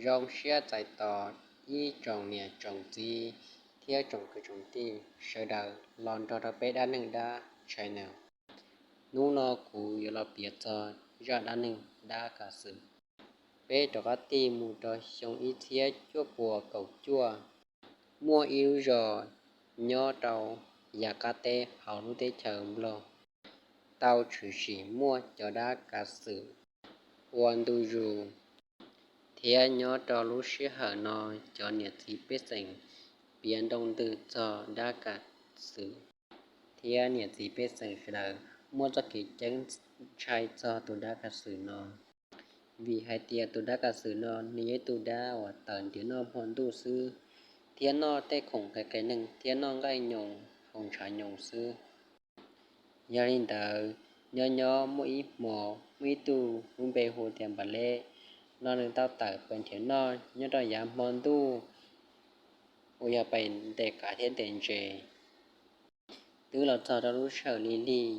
Zoo siab txais tos ib tsoom niam tsoom txiv thiab tsoom kwv tsoom tij sawv daws los nrog rau peb dab neeg dab channel. Hnub no kuv yuav los piav txog zaj dab neeg dab kav xwm. Peb rov qab tig mus rau xyoo ib txhiab cuaj puas kaum cuaj, muaj ib lub zos nyob rau yav qab teb hauv lub teb chaws Nplog tau tshwm sim muaj cov dab kav xwm ua ntu zus, thiab nyob rau lub sij hawm no cov niam txiv pej xeem piav nroo ntws txog dab kav xwm, thiab niam txiv pej xeem sawv daws muaj txoj kev ceeb ntshai txog tus dab kav xwm no. Vim hais tias tus dab kav xwm no nws yog ib tug dab uas tawm nrhiav noj hmo ntuj xwb, thiab noj tej khoom qis qis neeg thiab noj nqaij nyoos haus ntshav nyoos xwb. Yog li ntawd, nyob nyob muaj ib hmo, muaj ib tug lub npe hu tias Npas Leb no nws tau tawm pais nrhiav noj nyob rau yav hmo ntuj uas yog pais ntes qav thiab ntes ntses. Twb los txog rau lub sij hawm lig lig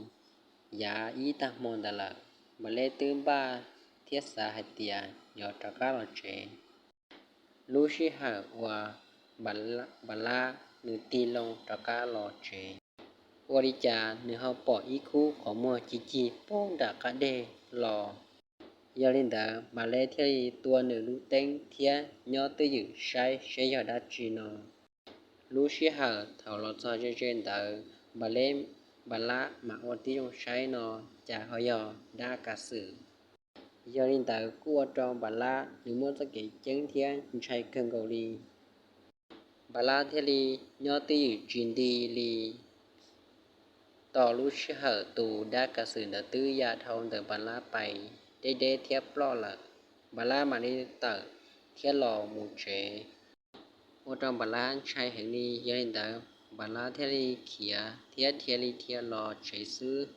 yav ib tag hmo ntawd lawm, Npas Leb twb npaj thiab xav hais tias yuav rov qab los tsev. Lub sij hawm uas Npas Lab nws tig loo rov qab los tsev, ua li cas nws ho pom ib khub qhov muag ci ci poob nram qab deg los. Yog li ntawd Npas Leb thiaj li tua nws lub teeb thiab nyob twj ywm saib seb yog dab tsi no. Lub sij hawm thaum los txog ze ze ntawd, Npas Leb, Npas Lab mam ua tib zoo saib no, cas ho yog dab kav xwm. Yog li ntawd kuj ua rau Npas Lab nws muaj txoj kev ceeb thiab ntshai kawg nkaus li. Npas Lab thiaj li nyob twj ywm tsis nti li. Tos lub sij hawm tus dab kav xwm ntawd twb ya dhau ntawm Npas Lab pais deb deb thiab ploj lawm, Npas Lab mam li tawm thiab los mus tsev, ua rau Npas Lab ntshai heev li. Yog li ntawd Npas Lab thiaj li khiav thiab dhia li dhia los tsev xwb.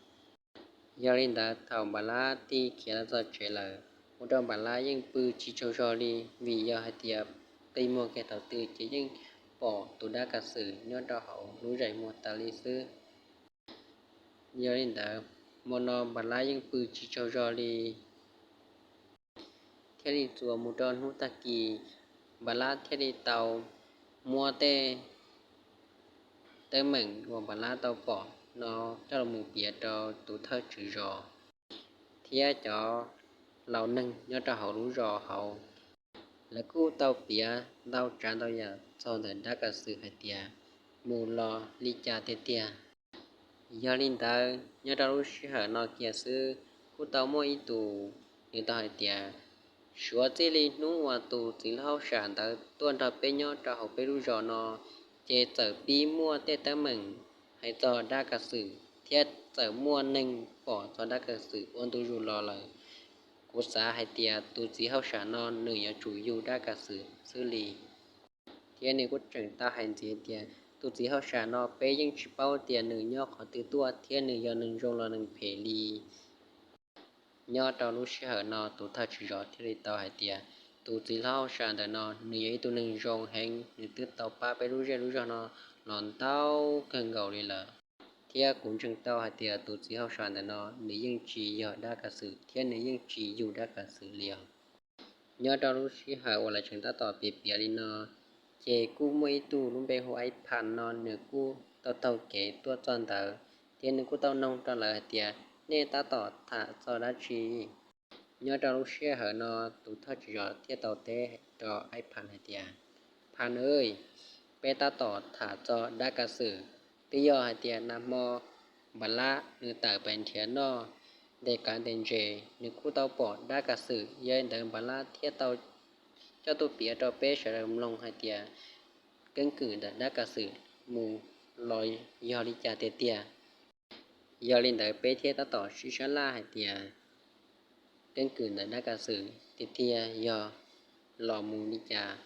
Yog li ntawd thaum Npas Lab tig khiav los txog tsev lawm, ua rau Npas Lab yeej pw tsis tsaug zog li, vim yog hais tias qi muag kiag thaum twg ces yeej pom tus dab kav xwm nyob rau hauv lub zais muag tas li xwb. Yog li ntawd, hmo no Npas Lab yeej pw tsis tsaug zog li. Thiaj li txuas mus rau hnub tag kis, Npas Lab thiaj li tau muab tej teeb meem uas Npas Lab tau pom no coj los mus piav rau tus thawj tswv zos thiab cov laus neeg nyob rau hauv lub zos hauv. Lawv kuj tau piav ntau tsav ntau yam txog ntawm dab kav xwm hais tias mus los li cas tiag tiag. Yog li ntawd, nyob rau lub sij hawm no kiag xwb, kuj tau muaj ib tus, nws tau hais tias, suav txij li hnub uas tus txiv hauj sam ntawd tuaj nrog peb nyob rau hauv peb lub zos no, ces txawm pib muaj tej teeb meem hais txog dab kav xwm thiab txawm muaj neeg pom txog dab kav xwm ua ntu zus los lawm. Kuv xav hais tias tus txiv hauj sam no nws yuav tsum yug dab kav xwm xwb li. Thiab nws kuj tseem tau hais ntxiv tias tus txiv hauj sam no peb yeej tsis paub tias nws nyob qhov twg tuaj thiab nws yog neeg zoo los neeg phem li. Nyob rau lub sij hawm no tus thawj tswv zos thiaj li tau hais tias tus txiv hauj sam ntawm no nws yog ib tug neeg zoo heev, nws twb tau pab peb lub zej lub zog no los ntau kawg nkaus li lawm. Thiab kuv ntseeg tau hais tias tus txiv hauj sam ntawm no nws yeej tsis yog dab kav xwm thiab nws yeej tsis yug dab kav xwm li os. Nyob rau lub sij hawm uas lawv tseem tab tom piav piav li no, ces kuj muaj ib tug lub npe hu Aib Phas no nws kuj tau taug kev tuaj txog ntawd, thiab nws kuj tau noog rau lawv hais tias, nej tab tom tham txog dab tsi? Nyob rau lub sij hawm no tus thawj tswv zos thiaj tau teb rau Aib Phas hais tias, Phas, peb tab tom tham txog dab kav xwm. Twb yog hais tias nag hmo Npas Lab nws tawm pais nrhiav noj ntes qav ntes ntses, nws kuj tau pom dab kav xwm, yog li ntawd Npas Lab thiaj tau coj tuaj piav rau peb sawv daws mloog hais tias keeb kwm ntawm dab kav xwm mus los yog li cas tiag tiag. Yog li ntawd peb thiaj tab tom sib sab laj hais tias keeb kwm ntawm dab kav xwm tiag tiag yog los mus li cas,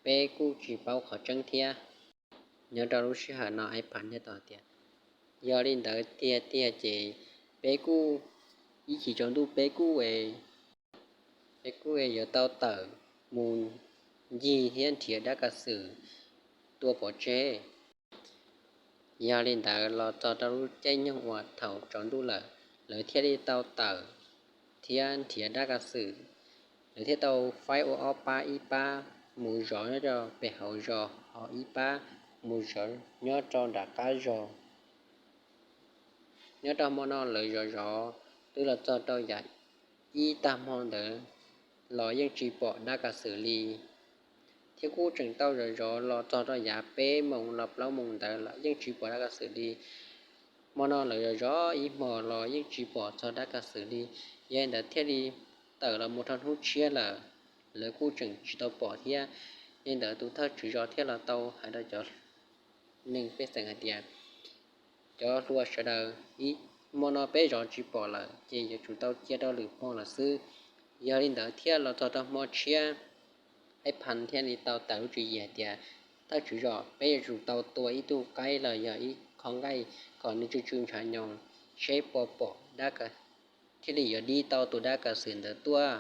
peb kuj tsis paub qhov tseeb thiab. Nyob rau lub sij hawm no Aib Phas thiaj tau hais tias, yog li ntawd tiag tiag ces peb kuj ib chim tsaus ntuj peb kuj, peb kuj yuav tau tawm mus ncig thiab nrhiav dab kav xwm tua pov tseg. Yog li ntawd los txog rau lub caij nyoog uas thaum tsaus ntuj lawm, lawv thiaj li tau tawm thiab nrhiav dab kav xwm. Lawv thiaj tau faib ua ob pab, ib pab mus zov nyob rau pem hauv zos, ho ib pab mus zov nyob rau nram qab zos. Nyob rau hmo no lawv zov zov twb los txog rau yav ib tag hmo ntawd los yeej tsis pom dab kav xwm li. Thiab kuj tseem tau zov zov los txog rau yav peb moos los plaub moos ntawd los yeej tsis pom dab kav xwm li. Hmo no lawv zov zov ib hmos los yeej tsis pom txog dab kav xwm li. Yog li ntawd thiaj li tawm los mus rau hnub tshiab lawm, lawv kuj tseem tsis tau pom thiab. Yog li ntawd tus thawj tswv zos thiaj los tau hais rau cov neeg pej xeem hais tias, cov hluas sawv daws, ib hmo no peb zov tsis pom lawm ces yuav tsum tau cia rau lwm hmo lawm xwb. Yog li ntawd thiaj los txog rau hmo tshiab, Aib Phas thiaj li tau tawm lub tswv yim hais tias, thawj tswv zos, peb yuav tsum tau tua ib tug qaib los yog ib qho nqaij kom nws tsw tsw ntshav nyoos, seb puas pom dab kav, thiaj li yuav dib tau tus dab kav xwm ntawd tuaj.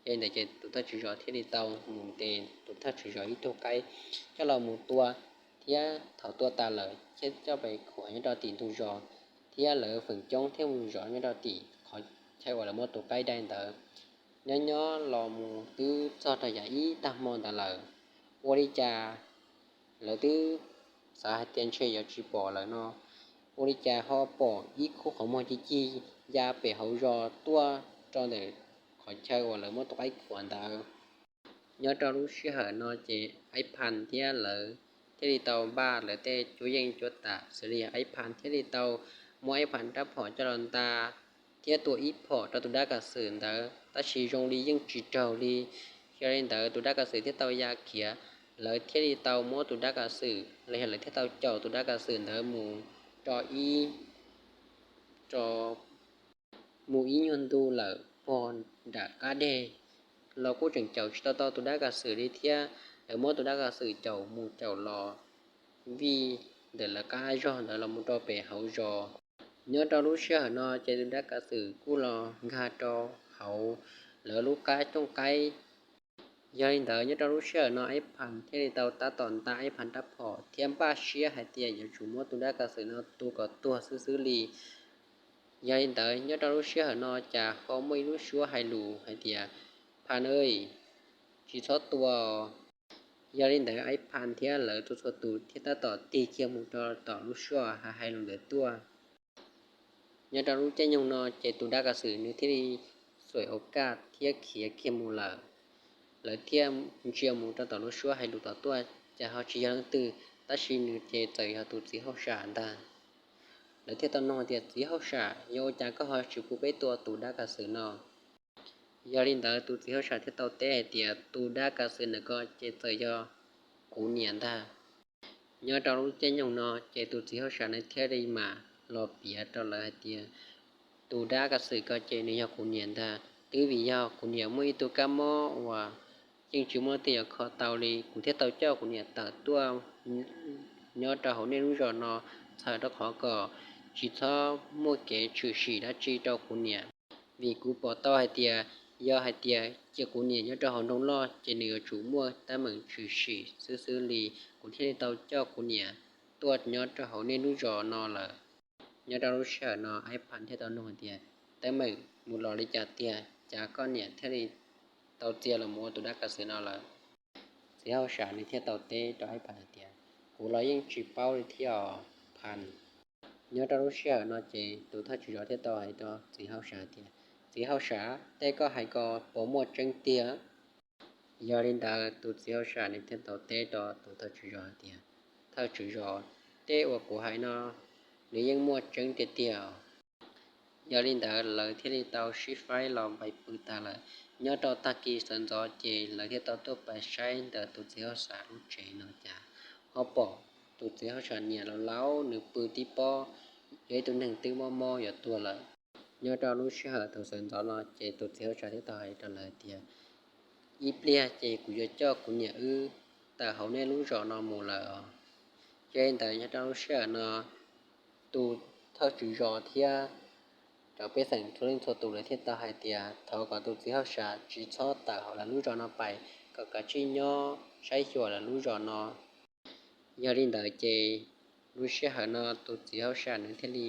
Yog li ntawd ces tus thawj tswv zos thiaj li tau mus ntes tus thawj tswv zos ib tug qaib coj los mus tua, thiab thaum tua tas lawm thiaj coj pes khuam nyob rau tim ntug zos, thiab lawv feem coob thiaj mus zov nyob rau tim qhov chaw uas lawv muab tus qaib dai ntawd. Nyob nyob los mus twb txog rau yav ib tag hmo ntawd lawm, ua li cas lawv twb xav hais tias ntshe yuav tsis pom lawm no, ua li cas ho pom ib khub qhov muag ci cig ya pem hauv zos tuaj rau ntawm qhov chaw uas lawv muab tus qaib khuam ntawd. Nyob rau lub sij hawm no ces Aib Phas thiab lawv thiaj li tau npaj lawv tej cuab yeej cuab tam, xws li Aib Phas thiaj li tau muab Aib Phas rab phom coj los nta thiab tua ib phom rau tus dab kav xwm ntawd, tab sis zoo li yeej tsis raug li. Yog li ntawd tus dab kav xwm thiaj tau ya khiav, lawv thiaj li tau muab tus dab kav xwm los yog lawv thiaj tau caum tus dab kav xwm ntawd mus rau ib, rau mus ib nyuag ntu lawm pog nram qab deg, los kuj tseem caum tsis tau tau tus dab kav xwm li thiab. Lawv muab tus dab kav xwm caum mus caum los vij ntawm lawv qab zog ntawd los mus rau pem hauv zos. Nyob rau lub sij hawm no ces tus dab kav xwm kuj los nkag rau hauv lawv lub qab cooj qaib. Yog li ntawd nyob rau lub sij hawm no Aib Phas thiaj li tau tab tom nta Aib Phas rab phom thiab npaj siab hais tias yuav tsum muab tus dab kav xwm no tua kom tuag xwb xwb li. Yog li ntawd nyob rau lub sij hawm no cas ho muaj ib lub suab hais lus hais tias, Phas, tsis txhob tua. Yog li ntawd Aib Phas thiab lawv txhua txhua tus thiaj tab tom tig kiag mus rau tom lub suab hais lus ntawd tuaj. Nyob rau lub caij nyoog no ces tus dab kav xwm nws thiaj li xuam ua kaj thiab khiav kiag mus lawm. Lawv thiaj ntsia mus rau tom lub suab hais lus tom tuaj cas ho tsis yog leej twg, tab sis nws ces txawm yog tus txiv hauj sam ntag. Lawv thiaj tau nug tias, Txiv hauj sam, yog ua cas koj ho tsis pub peb tua tus dab kav xwm no? Yog li ntawd tus txiv hauj sam thiaj tau teb hais tias, Tus dab kav xwm ntawm ko ces txawm yog kuv niam ntag. Nyob rau lub caij nyoog no ces tus txiv hauj sam nws thiaj li mam los piav rau lawv hais tias, Tus dab kav xwm ko ces nws yog kuv niam ntag. Twb vim yog kuv niam muaj ib tug kab mob uas yeej tsis muaj leej twg yuav kho tau li, kuv thiaj tau coj kuv niam tawm tuaj nyob rau hauv nej lub zos no, txhawm rau qhov kom tsis txhob muaj kev tshwm sim dab tsi rau kuv niam. Vim kuv pom tau hais tias yog hais tias cia kuv niam nyob rau hauv nroog loj ces nws yuav tsum muaj teeb meem tshwm sim xwb xwb li, kuv thiaj li tau coj kuv niam tuaj nyob rau hauv nej lub zos no lawm. Nyob rau lub sij hawm no Aib Phas thiaj tau nug hais tias, Teeb meem mus los li cas tiag, cas koj niam thiaj li tau txia los mus ua tus dab kav xwm no lawm? Txiv hauj sam nws thiaj tau teb rau Aib Phas hais tias, Kuv los yeej tsis paub li thiab os Phas. Nyob rau lub sij hawm no ces tus thawj tswv zos thiaj tau hais rau txiv hauj sam tias, Txiv hauj sam, tej koj hais ko puas muaj tseeb tiag? Yog li ntawd tus txiv hauj sam nws thiaj tau teb rau tus thawj tswv zos hais tias, Thawj tswv zos, tej uas kuv hais no nws yeej muaj tseeb tiag tiag. Yog li ntawd lawv thiaj li tau sib faib los npais pw tas lawm. Nyob rau tag kis sawv ntxov ces lawv thiaj tau tuaj pais saib ntawm tus txiv hauj sam lub tsev no cas ho pom tus txiv hauj sam niam laus laus nws pw tib pob, yog ib tug neeg twb mob mob yuav tuag lawm. Nyob rau lub sij hawm thaum sawv ntxov no ces tus txiv hauj sam thiaj tau hais rau lawv tias, Ib pliag ces kuv yuav coj kuv niam wb tawm hauv nej lub zos no mus lawm os. Yog li ntawd nyob rau lub sij hawm no tus thawj tswv zos thiab cov pej xeem txhua leej txhua tus lawv thiaj tau hais tias thov kom tus txiv hauj sam tsis txhob tawm hauv lawv lub zos no pais, kom kav tsij nyob saib xyuas lawv lub zos no. Yog li ntawd ces lub sij hawm no tus txiv hauj sam nws thiaj li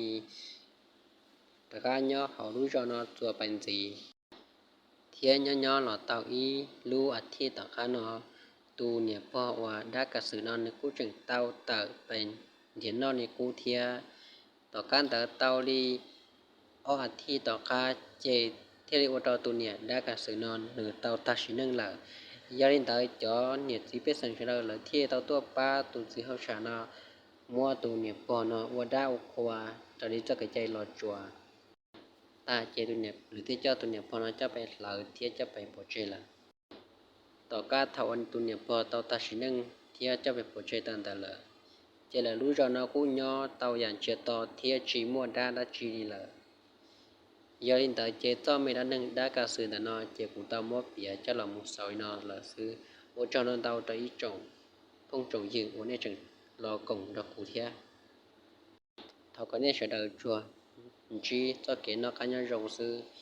rov qab nyob hauv lub zos no txuas pais ntxiv. Thiab nyob nyob los tau ib lub a thiv tom qab no, tus niam pog uas dab kav xwm no nws kuj tseem tau tawm pes nrhiav noj li qub thiab. Tom qab ntawd tau li ob a thiv tom qab ces thiaj li ua rau tus niam dab kav xwm no nws tau tag sim neej lawm. Yog li ntawd cov niam txiv pej xeem sawv daws lawv thiaj tau tuaj pab tus txiv hauj sam no muab tus niam pog no ua dab ua qhua raws li txoj kev cai los tsuas tas ces lawv thiaj coj tus niam pog no coj pem hlawv thiab coj pem pov tseg lawm. Tom qab thaum uas tus niam pog tau tag sim neej thiab coj pem pov tseg tas ntawd lawm, ces lawv lub zos no kuj nyob tau yam ntsiag to thiab tsis muaj dab dab tsi li lawm. Yog li ntawd ces txoj me dab neeg dab kav xwm ntawm no ces kuv tau muab piav coj los mus xaus li no lawm xwb. Ua tsaug ntau ntau rau ib tsoom phooj tsoom ywg uas nej tseem los koom nrog kuv thiab. Thov kom nej sawv daws tsuas ntsib txoj kev noj qab nyob zoo xwb.